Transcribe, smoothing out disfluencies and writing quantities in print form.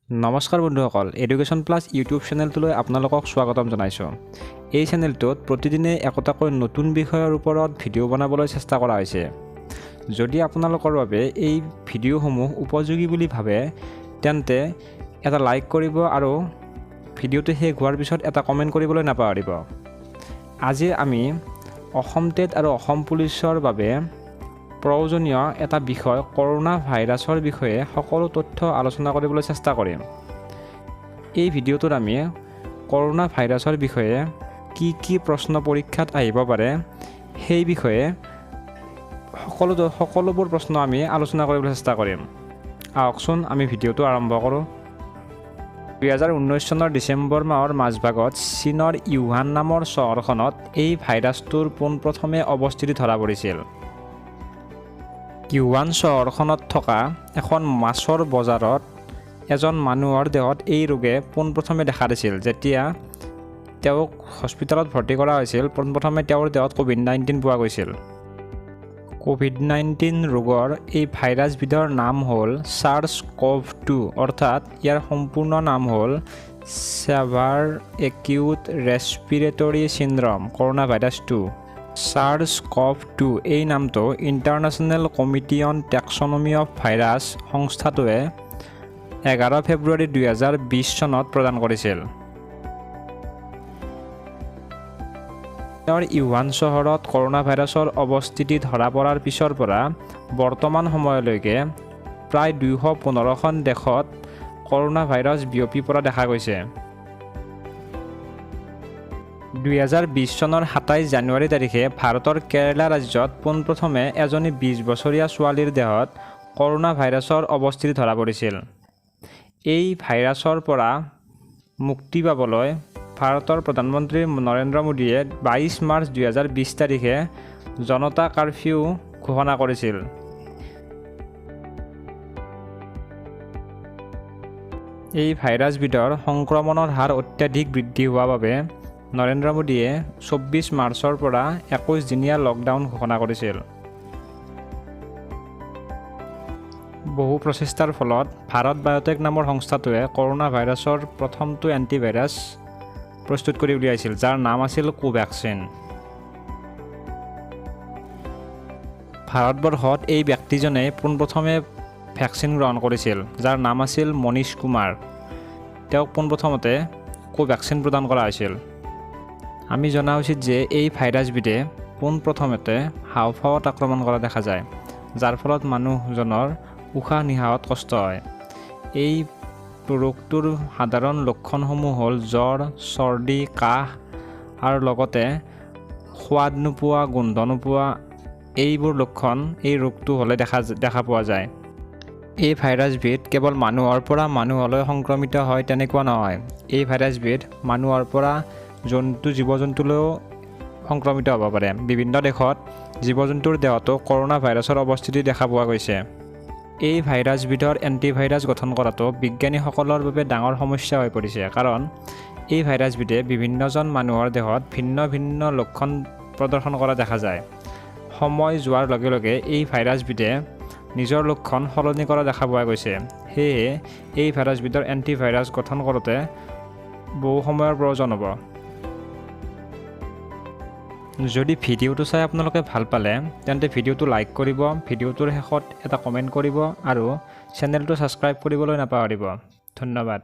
নমস্কাৰ বন্ধুসকল, education plus YouTube চেনেলটোলৈ আপোনালোকক স্বাগতম জনাইছোঁ। এই চেনেলটোত প্ৰতিদিনে একোটাকৈ নতুন বিষয়ৰ ওপৰত ভিডিঅ' বনাবলৈ চেষ্টা কৰা হৈছে। যদি আপোনালোকৰ বাবে এই ভিডিঅ'সমূহ উপযোগী বুলি ভাবে, তেন্তে এটা লাইক কৰিব আৰু ভিডিঅ'টো শেষ হোৱাৰ পিছত এটা কমেণ্ট কৰিবলৈ নাপাহৰিব। আজি আমি অসম টেট আৰু অসম পুলিচৰ বাবে প্ৰয়োজনীয় এটা বিষয় কৰোণা ভাইৰাছৰ বিষয়ে সকলো তথ্য আলোচনা কৰিবলৈ চেষ্টা কৰিম। এই ভিডিঅ'টোত আমি কৰোণা ভাইৰাছৰ বিষয়ে কি কি প্ৰশ্ন পৰীক্ষাত আহিব পাৰে সেই বিষয়ে সকলোবোৰ প্ৰশ্ন আমি আলোচনা কৰিবলৈ চেষ্টা কৰিম। আহকচোন আমি ভিডিঅ'টো আৰম্ভ কৰোঁ। 2019 চনৰ ডিচেম্বৰ মাহৰ মাজভাগত চীনৰ ইউহান নামৰ চহৰখনত এই ভাইৰাছটোৰ পোনপ্ৰথমে অৱস্থিতি ধৰা পৰিছিল। ইউহান চহৰখনত থকা এখন মাছৰ বজাৰত এজন মানুহৰ দেহত এই ৰোগে পোনপ্ৰথমে দেখা দিছিল। যেতিয়া তেওঁক হস্পিটেলত ভৰ্তি কৰা হৈছিল, পোনপ্ৰথমে তেওঁৰ দেহত ক'ভিড-19 পোৱা গৈছিল। ক'ভিড-19 ৰোগৰ এই ভাইৰাছবিধৰ নাম হ'ল SARS-CoV-2, অৰ্থাৎ ইয়াৰ সম্পূৰ্ণ নাম হ'ল severe acute respiratory syndrome corona virus 2। SARS-CoV-2 এই নামটো international committee on taxonomy of virus সংস্থাটোৱে 11 ফেব্ৰুৱাৰী 2020 চনত প্ৰদান কৰিছিল। চীনৰ ইউহান চহৰত কৰোণা ভাইৰাছৰ অৱস্থিতি ধৰা পৰাৰ পিছৰ পৰা বৰ্তমান সময়লৈকে প্ৰায় 215খন দেশত কৰোণা ভাইৰাছ বিয়পি পৰা দেখা গৈছে। 2020 চনৰ 27 জানুৱাৰী তাৰিখে ভাৰতৰ কেৰালা ৰাজ্যত পোনপ্ৰথমে এজনী 20 বছৰীয়া ছোৱালীৰ দেহত কৰোণা ভাইৰাছৰ অৱস্থিতি ধৰা পৰিছিল। এই ভাইৰাছৰ পৰা মুক্তি পাবলৈ ভাৰতৰ প্ৰধানমন্ত্ৰী নৰেন্দ্ৰ মোদীয়ে 22 মাৰ্চ 2020 তাৰিখে জনতা কাৰফিউ ঘোষণা কৰিছিল। এই ভাইৰাছবিধৰ সংক্ৰমণৰ হাৰ অত্যাধিক বৃদ্ধি হোৱাৰ বাবে নৰেন্দ্ৰ মোদীয়ে 24 মাৰ্চৰ পৰা 21 দিনীয়া লকডাউন ঘোষণা কৰিছিল। বহু প্ৰচেষ্টাৰ ফলত ভাৰত বায়'টেক নামৰ সংস্থাটোৱে কৰোণা ভাইৰাছৰ প্ৰথমটো এণ্টিভাইৰাছ প্ৰস্তুত কৰি উলিয়াইছিল, যাৰ নাম আছিল কোভেক্সিন। ভাৰতবৰ্ষত এই ব্যক্তিজনে পোনপ্ৰথমে ভেকচিন গ্ৰহণ কৰিছিল, যাৰ নাম আছিল মনীষ কুমাৰ। তেওঁক পোনপ্ৰথমতে কোভেক্সিন প্ৰদান কৰা হৈছিল। আমি জনা উচিত যে এই ভাইৰাছবিধে পোনপ্ৰথমতে হাওঁফাওঁত আক্ৰমণ কৰা দেখা যায়, যাৰ ফলত মানুহজনৰ উশাহ নিশাহত কষ্ট হয়। এই ৰোগটোৰ সাধাৰণ লক্ষণসমূহ হ'ল জ্বৰ, চৰ্দি, কাহ আৰু লগতে সোৱাদ নোপোৱা, গোন্ধ নোপোৱা, এইবোৰ লক্ষণ এই ৰোগটো হ'লে দেখা পোৱা যায়। এই ভাইৰাছবিধ কেৱল মানুহৰ পৰা মানুহলৈ সংক্ৰমিত হয় তেনেকুৱা নহয়, এই ভাইৰাছবিধ মানুহৰ পৰা জীৱ জন্তুলৈও সংক্ৰমিত হ'ব পাৰে। বিভিন্ন দেশত জীৱ জন্তুৰ দেহতো কৰোণা ভাইৰাছৰ অৱস্থিতি দেখা পোৱা গৈছে। এই ভাইৰাছবিধৰ এণ্টিভাইৰাছ গঠন কৰাটো বিজ্ঞানীসকলৰ বাবে ডাঙৰ সমস্যা হৈ পৰিছে, কাৰণ এই ভাইৰাছবিধে বিভিন্নজন মানুহৰ দেহত ভিন্ন ভিন্ন লক্ষণ প্ৰদৰ্শন কৰা দেখা যায়। সময় যোৱাৰ লগে লগে এই ভাইৰাছবিধে নিজৰ লক্ষণ সলনি কৰা দেখা পোৱা গৈছে। সেয়েহে এই ভাইৰাছবিধৰ এণ্টিভাইৰাছ গঠন কৰোঁতে বহু সময়ৰ প্ৰয়োজন হ'ব। যদি ভিডিঅ'টো চাই আপোনালোকে ভাল পালে তেন্তে ভিডিঅ'টো লাইক কৰিব, ভিডিঅ'টোৰ শেষত এটা কমেণ্ট কৰিব আৰু চেনেলটো ছাবস্ক্ৰাইব কৰিবলৈ নাপাহৰিব। ধন্যবাদ।